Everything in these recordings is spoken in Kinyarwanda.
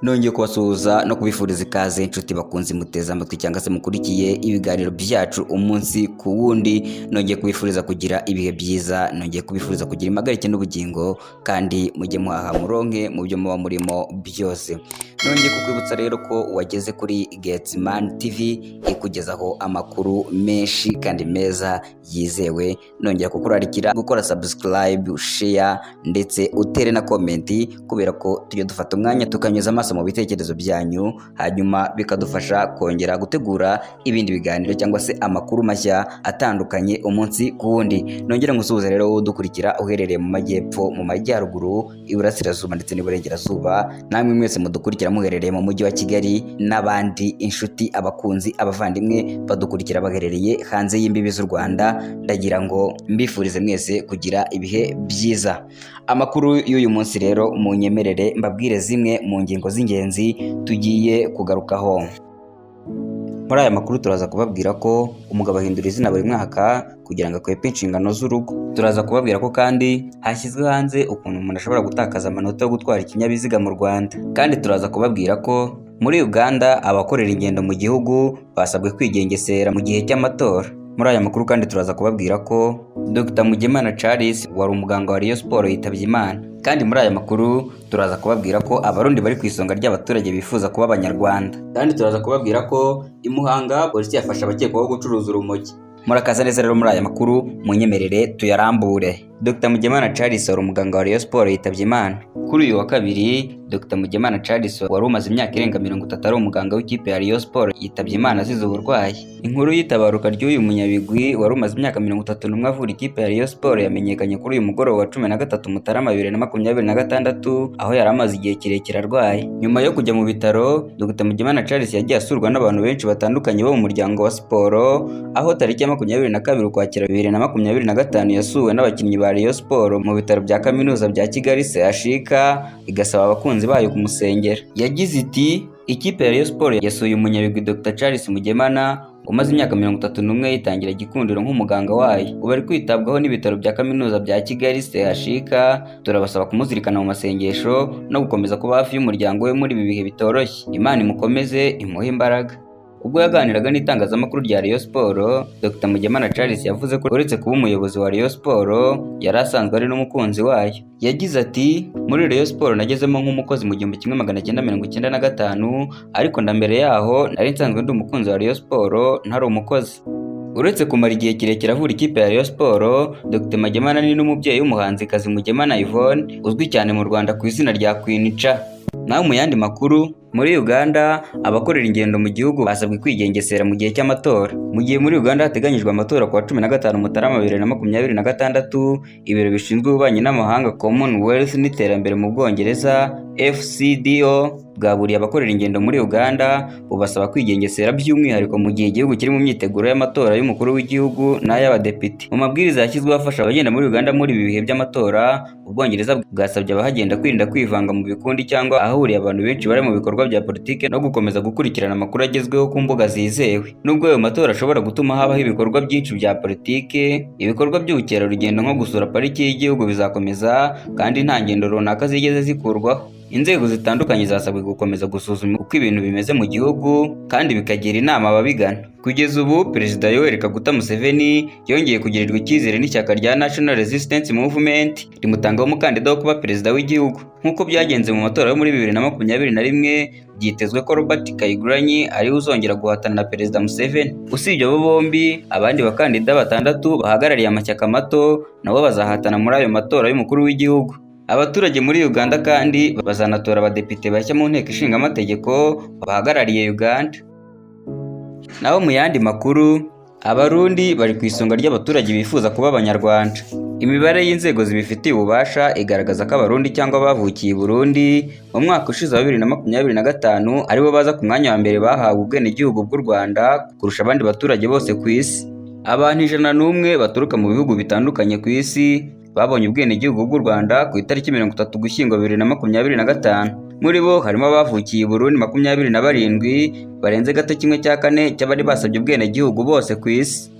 Nongeye kubasuhuza no kubifuriza ikaze, inshuti bakunze muteze amatwi cyangwa se mukurikiye ibiganiro byacu umunsi ku wundi. Nongeye kubifuriza kugira ibihe byiza, nongeye kubifuriza kugira impagarike n'ubugingo, kandi mujye muhaha muronke mu byo muba murimo byose. Nongeye kukwibutsa rero ko wageze kuri Getman TV ikugezaho amakuru menshi kandi meza yizewe. Nongera kukurarikira gukora subscribe, share ndetse utere na comment, kubera ko tujya dufata umwanya tukanyuza amaso mu bitekerezo byanyu, hanyuma bikadufasha kongera gutegura ibindi biganiro cyangwa se amakuru mashya atandukanye umunsi ku wundi. Nongera ngusuhuze rero wowe udukurikira uherereye mu majyepfo, mu majyaruguru, iburasirazuba ndetse n'iburengerazuba, namwe mwese mudukurikira muherereye mu mujyi wa Kigali, n'abandi inshuti, abakunzi, abavandimwe badukurikira baherereye hanze y'imbibi z'u Rwanda. Ndagira ngo mbifurize mwese kugira ibihe byiza. Amakuru y'uyu munsi rero, munyemerere mbabwire zimwe mu ngingo z'ingenzi tugiye kugarukaho muri aya makuru. Turaza kubabwira ko umugabo ahindura izina buri mwaka kugira ngo akwepe inshingano z'urugo. Turaza kubabwira ko kandi hashyizwe hanze ukuntu umuntu ashobora gutakaza amanota yo gutwara ikinyabiziga mu Rwanda. Kandi turaza kubabwira ko muri Uganda abakorera ingendo mu gihugu basabwe kwigengesera mu gihe cy'amatora. Muri aya makuru kandi turaza kubabwira ko Dr Mugemana Charles wari umuganga wa Rayon Sports yitabye Imana. Kandi muri aya makuru turaza kubabwira ko Abarundi bari ku isonga ry'abaturage bifuza kuba Abanyarwanda. Kandi turaza kubabwira ko i Muhanga polisi yafashe abakekwaho gucuruza urumogi. Murakaza neza rero muri aya makuru, munyemerere tuyarambure. Dr Mugemana Charles wari umuganga wa Rayon Sports yitabye Imana kuri uyu wa kabiri. Dr Mugemana Charles wari umaze imyaka irenga 30 ari umuganga w'ikipe ya Rayon Sports yitabye Imana azize uburwayi. Inkuru y'itabaruka ry'uyu munyabigwi wari umaze imyaka 31 avura ikipe ya Rayon Sports yamenyekanye kuri uyu mugoroba wa 13 Mutarama 2026, aho yari amaze igihe kirekire arwaye. Nyuma yo kujya mu bitaro, Dr Mugemana Charles yagiye asurwa n'abantu benshi batandukanye bo mu muryango wa siporo, aho tariki ya 22 Ukwakira 2025 yasuwe n'abakinnyi ba Rayon Sports mu bitaro bya kaminuza bya Kigali CHUK, igasaba abakunzi bayo kumusengera. Yagize iti: "Ikipe ya Rayon Sports yasuye umunyabigwi Dr Charles Mugemana umaze imyaka 31 yitangira Gikundiro nk'umuganga wayo. Ubu ari kwitabwaho n'ibitaro bya kaminuza bya Kigali CHUK. Turabasaba kumuzirikana mu masengesho no gukomeza kuba hafi y'umuryango we muri ibi bihe bitoroshye. Imana imukomeze, imuhe imbaraga." Ubwo yaganiraga n'itangazamakuru rya Rayon Sports, Dr Mugemana Charles yavuze ko uretse kuba umuyobozi wa Rayon Sports, yari asanzwe ari n'umukunzi wayo. Yagize ati: "Muri Rayon Sports nagezemo nk'umukozi mu 1995, ariko na mbere yaho nari nsanzwe ndi umukunzi wa Rayon Sports ntari umukozi." Uretse kumara igihe kirekire avura ikipe ya Rayon Sports, Dr Mugemana ni n'umubyeyi w'umuhanzikazi Mugemana Yvonne uzwi cyane mu Rwanda ku izina rya Queen Cha. Naho mu yandi makuru, muri Uganda abakorera ingendo mu gihugu basabwe kwigengesera mu gihe cy'amatora. Mu gihe muri Uganda hateganyijwe amatora ku wa 15 Mutarama 2026, ibiro bishinzwe ububanyi n'amahanga, Commonwealth n'iterambere mu Bwongereza, FCDO, bwaburiye abakorera ingendo muri Uganda, bubasaba kwigengesera by'umwihariko mu gihe igihugu kiri mu myiteguro y'amatora y'umukuru w'igihugu n'ay'abadepite. Mu mabwiriza yashyizweho afasha abagenda muri Uganda muri ibi bihe by'amatora, Ubwongereza bwasabye abahagenda kwirinda kwivanga mu bikundi cyangwa ahahuriye abantu benshi bari mu bikorwa bya politiki, no gukomeza gukurikirana amakuru agezweho ku mbuga zizewe. Nubwo ayo matora ashobora gutuma habaho ibikorwa byinshi bya politiki, ibikorwa by'ubukerarugendo nko gusura pariki y'igihugu bizakomeza, kandi nta ngendo runaka zigeze zikurwaho. Inzego zitandukanye zasabwe gukomeza gusuzuma uko ibintu bimeze mu gihugu kandi bikagira inama ababigana. Kugeza ubu, Perezida Yoweri Kaguta Museveni yongeye kugirirwa icyizere n'ishyaka rya National Resistance Movement, rimutangaho umukandida wo kuba perezida w'igihugu. Nk'uko byagenze mu matora yo muri 2021, byitezwe ko Robert Kyagulanyi ariwe uzongera guhatana na Perezida Museveni. Usibye abo bombi, abandi bakandida batandatu bahagarariye amashyaka mato nabo bazahatana muri ayo matora y'umukuru w'igihugu. Abaturage muri Uganda kandi bazanatora abadepite bashya mu nteko ishinga amategeko bahagarariye Uganda. Naho mu yandi makuru, Abarundi bari ku isonga ry'abaturage bifuza kuba Abanyarwanda. Imibare y'inzego zibifitiye ububasha igaragaza ko Abarundi cyangwa abavukiye i Burundi mu mwaka ushize wa 2025 aribo baza ku mwanya wa mbere bahawe ubwenegihugu bw'u Rwanda kurusha abandi baturage bose ku isi. Abantu 101 baturuka mu bihugu bitandukanye ku isi babonye ubwenegihugu bw'u Rwanda ku itariki 30 Ugushyingo 2025. Muri bo harimo abavukiye i Burundi 27, barenze gato kimwe cya kane cy'abari basabye ubwenegihugu bose ku isi.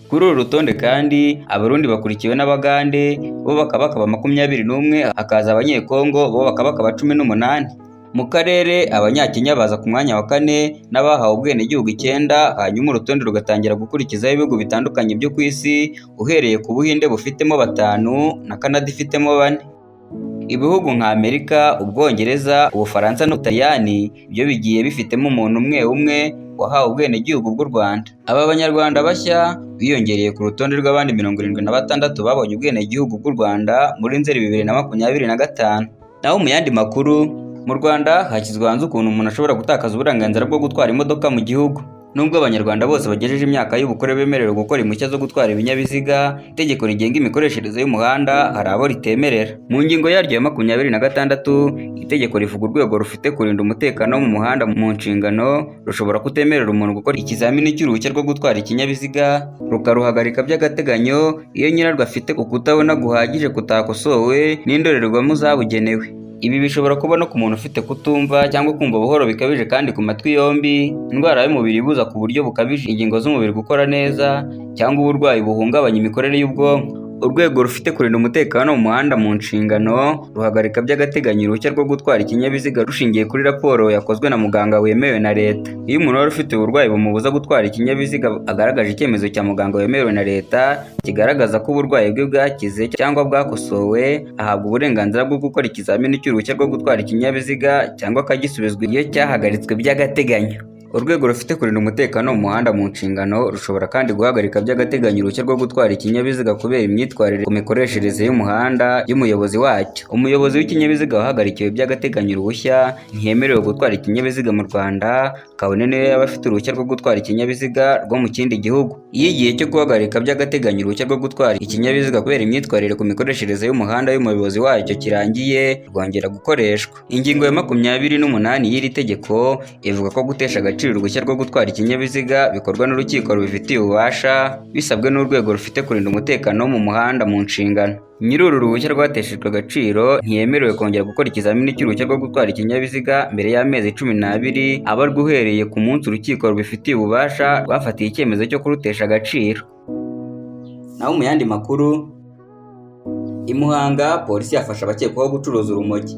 Kuri uru rutonde kandi, Abarundi bakurikiwe n'Abagande, bo bakaba 21, hakaza Abanyekongo bo bakaba 18. Mu karere, Abanyakenya baza ku mwanya wa kane n'abahawe ubwenegihugu 9, hanyuma urutonde rugatangira gukurikizaho ibihugu bitandukanye byo ku isi, uhereye ku Buhinde bufitemo 5 na Canada ifitemo 4. Ibihugu nka Amerika, Ubwongereza, Ubufaransa n'Ubutaliyani byo bigiye bifitemo umuntu umwe umwe wahawe ubwenegihugu bw'u Rwanda. Aba Banyarwanda bashya biyongereye ku rutonde rw'abandi 76 babonye ubwenegihugu bw'u Rwanda muri Nzeri 2025. Naho mu yandi makuru, mu Rwanda hashyizwe hanze ukuntu umuntu ashobora gutakaza uburenganzira bwo gutwara imodoka mu gihugu. Nubwo Abanyarwanda bose bagejeje imyaka y'ubukure bemerewe gukora impushya zo gutwara ibinyabiziga, itegeko rigenga imikoreshereze y'umuhanda hari abo ritemerera. Mu ngingo yaryo ya 26, itegeko rivuga urwego rufite kurinda umutekano wo mu muhanda mu nshingano rushobora kutemerera umuntu gukora ikizamini cy'uruhushya rwo gutwara ikinyabiziga, rukaruhagarika by'agateganyo iyo nyirarwo afite ukutabona guhagije kutakosowe n'indorerwamo zabugenewe. Ibi bishobora kuba no ku muntu ufite kutumva cyangwa kumva buhoro bikabije kandi ku matwi yombi, indwara y'umubiri ibuza ku buryo bukabije ingingo z'umubiri gukora neza, cyangwa uburwayi buhungabanya imikorere y'ubwonko. Urwego rufite kurinda umutekano mu muhanda mu nshingano ruhagarika by'agateganyo uruhushya rwo gutwara ikinyabiziga rushingiye kuri raporo yakozwe na muganga wemewe na leta. Iyo umuntu wari ufite uburwayi bumubuza gutwara ikinyabiziga agaragaje icyemezo cya muganga wemewe na leta kigaragaza ko uburwayi bwe bwakize cyangwa bwakosowe, ahabwa uburenganzira bwo gukora ikizamini cy'uruhushya rwo gutwara ikinyabiziga cyangwa akagisubizwa iyo cyahagaritswe by'agateganyo. Urwego rufite kurinda umutekano mu muhanda mu nshingano rushobora kandi guhagarika by'agateganyo uruhushya rwo gutwara ikinyabiziga kubera imyitwarire ku mikoreshereze y'umuhanda y'umuyobozi wacyo. Umuyobozi w'ikinyabiziga wahagarikiwe by'agateganyo uruhushya ntiyemerewe gutwara ikinyabiziga mu Rwanda, kabone niyo yaba afite uruhushya rwo gutwara ikinyabiziga rwo mu kindi gihugu. Iyo igihe cyo guhagarika by'agateganyo uruhushya rwo gutwara ikinyabiziga kubera imyitwarire ku mikoreshereze y'umuhanda y'umuyobozi wacyo kirangiye, rwongera gukoreshwa. Ingingo ya 28 y'iri tegeko ivuga ko gutesha agaciro uruhushya rwo gutwara ikinyabiziga bikorwa n'urukiko rubifitiye ububasha bisabwe n'urwego rufite kurinda umutekano wo mu muhanda mu nshingano. Nyiri uru ruhushya rwateshejwe agaciro ntiyemerewe kongera gukora ikizamini cy'uruhushya rwo gutwara ikinyabiziga mbere y'amezi 12 abarwa uhereye ku munsi urukiko rubifitiye ububasha rwafatiye icyemezo cyo kurutesha agaciro. Naho mu yandi makuru, i Muhanga polisi yafashe abakekwaho gucuruza urumogi.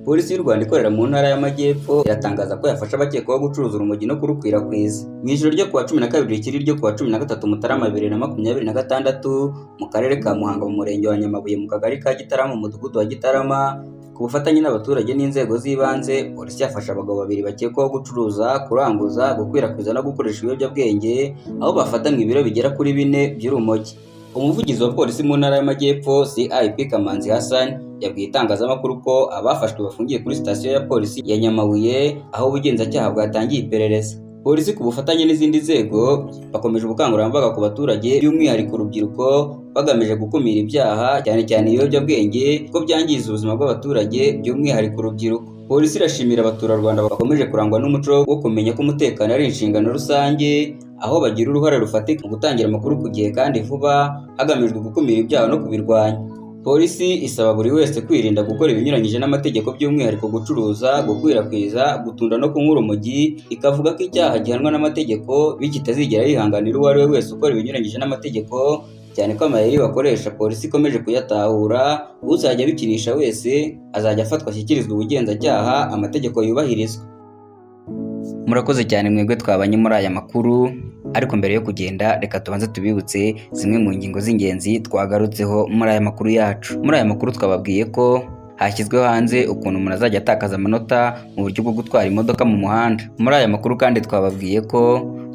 Polisi y'u Rwanda ikorera mu ntara y'Amajyepfo iratangaza ko yafashe abakekwaho gucuruza urumogi no kurukwirakwiza. Mu ijoro ryo kuwa 12 rikiri ryo kuwa 13 Mutarama 2026 mu karere ka Muhanga mu murenge wa Nyamabuye mu kagari ka Gitarama mu mudugudu wa Gitarama, ku bufatanye n'abaturage n'inzego z'ibanze, polisi yafashe abagabo babiri bakekwaho gucuruza, kuranguza, gukwirakwiza no gukoresha ibiyobyabwenge, aho bafatanywe ibiro bigera kuri 4 by'urumogi. Umuvugizi wa polisi mu ntara y'Amajyepfo CIP Kamanzi Hassan yabwiye itangazamakuru ko abafashwe bafungiye kuri sitasiyo ya polisi ya Nyamabuye, aho ubugenzacyaha bwatangiye iperereza. Polisi ku bufatanye n'izindi nzego bakomeje ubukangurambaga ku baturage, by'umwihariko urubyiruko, bagamije gukumira ibyaha cyane cyane ibiyobyabwenge ko byangiza ubuzima bw'abaturage, by'umwihariko urubyiruko. Polisi irashimira abaturarwanda bakomeje kurangwa n'umuco wo kumenya ko umutekano ari inshingano rusange, aho bagira uruhare rufatika mu gutangira amakuru ku gihe kandi vuba hagamijwe gukumira ibyaha no kubirwanya. Polisi isaba buri wese kwirinda gukora ibinyuranyije n'amategeko, by'umwihariko gucuruza, gukwirakwiza, gutunda no kunywa urumogi, ikavuga ko icyaha gihanwa n'amategeko, bityo itazigera yihanganira uwo ari we wese ukora ibinyuranyije n'amategeko, cyane ko amayeri bakoresha polisi ikomeje kuyatahura. Uzajya abikinisha wese azajya afatwa ashyikirizwa ubugenzacyaha, amategeko yubahirizwe. Murakoze cyane mwebwe twabanye muri aya makuru, ariko mbere yo kugenda reka tubanze tubibutse zimwe mu ngingo z'ingenzi twagarutseho muri aya makuru yacu. Muri aya makuru twababwiye ko hashyizweho hanze ukuntu umuntu azajya atakaza amanota mu buryo bwo gutwara imodoka mu muhanda. Muri aya makuru kandi twababwiye ko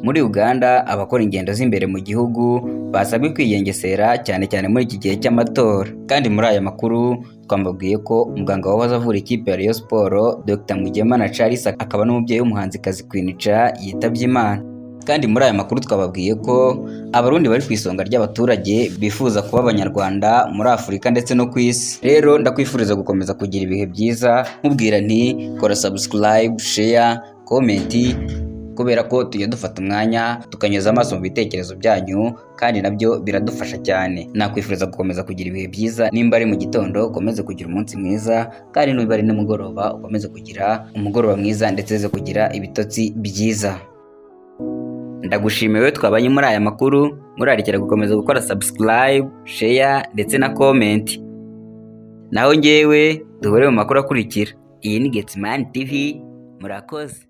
muri Uganda abakora ingendo z'imbere mu gihugu basabwe kwigengesera cyane cyane muri iki gihe cy'amatora. Kandi muri aya makuru twababwiye ko muganga wahoze avura ikipe ya Rayon Sports Dr Mugemana Charles akaba n'umubyeyi w'umuhanzikazi Queen Cha yitabye Imana. Kandi muri aya makuru twababwiye ko Abarundi bari ku isonga ry'abaturage bifuza kuba Abanyarwanda muri Afurika ndetse no ku isi. Rero ndakwifuriza gukomeza kugira ibihe byiza, nkubwira nti kora subscribe, share, comment, kubera ko tujya dufata umwanya tukanyuza amaso mu bitekerezo byanyu kandi nabyo biradufasha cyane. Nakwifuriza gukomeza kugira ibihe byiza, nimba ari mu gitondo ukomeze kugira umunsi mwiza, kandi niba ari nimugoroba ukomeze kugira umugoroba mwiza ndetse uze kugira ibitotsi byiza. Ndagushimiye wowe twabanye muri aya makuru, murarikira gukomeza gukora subscribe, share ndetse na comment. Naho njyewe duhure mu makuru akurikira. Iyi ni Getsimani TV, murakoze.